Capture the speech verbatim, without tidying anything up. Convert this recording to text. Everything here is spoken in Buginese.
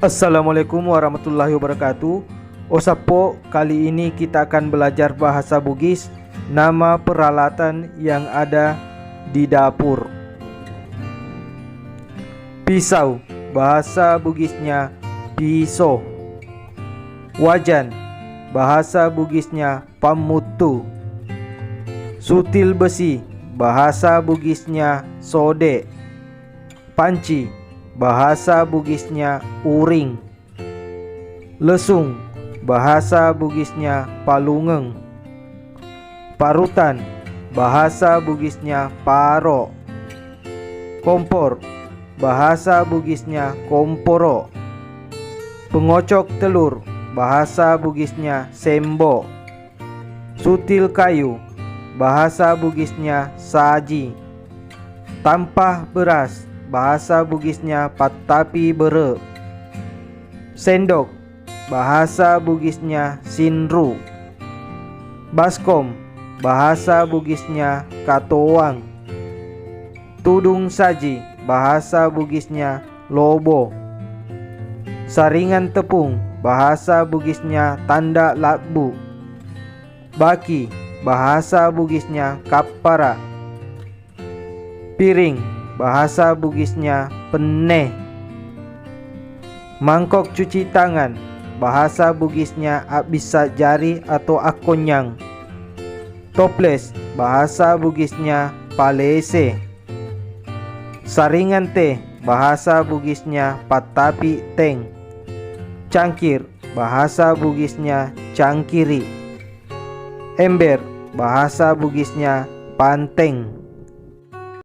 Assalamualaikum warahmatullahi wabarakatuh. Osappo, kali ini kita akan belajar bahasa Bugis, nama peralatan yang ada di dapur. Pisau, bahasa Bugisnya piso. Wajan, bahasa Bugisnya pammuttu. Sutil besi, bahasa Bugisnya sode. Panci, bahasa Bugisnya uring. Lesung, bahasa Bugisnya palungeng. Parutan, bahasa Bugisnya paro. Kompor, bahasa Bugisnya komporo. Pengocok telur, bahasa Bugisnya sembo. Sutil kayu, bahasa Bugisnya saji. Tampah beras, bahasa Bugisnya pattapi bere. Sendok, bahasa Bugisnya sinru. Baskom, bahasa Bugisnya katoang. Tudung saji, bahasa Bugisnya lobo. Saringan tepung, bahasa Bugisnya tanda labbu. Baki, bahasa Bugisnya kappara. Piring, bahasa Bugisnya penne. Mangkok cuci tangan, bahasa Bugisnya abbissa jari atau akkonyang. Toples, bahasa Bugisnya palese. Saringan teh, bahasa Bugisnya pattapi teng. Cangkir, bahasa Bugisnya cangkiri. Ember, bahasa Bugisnya panteng.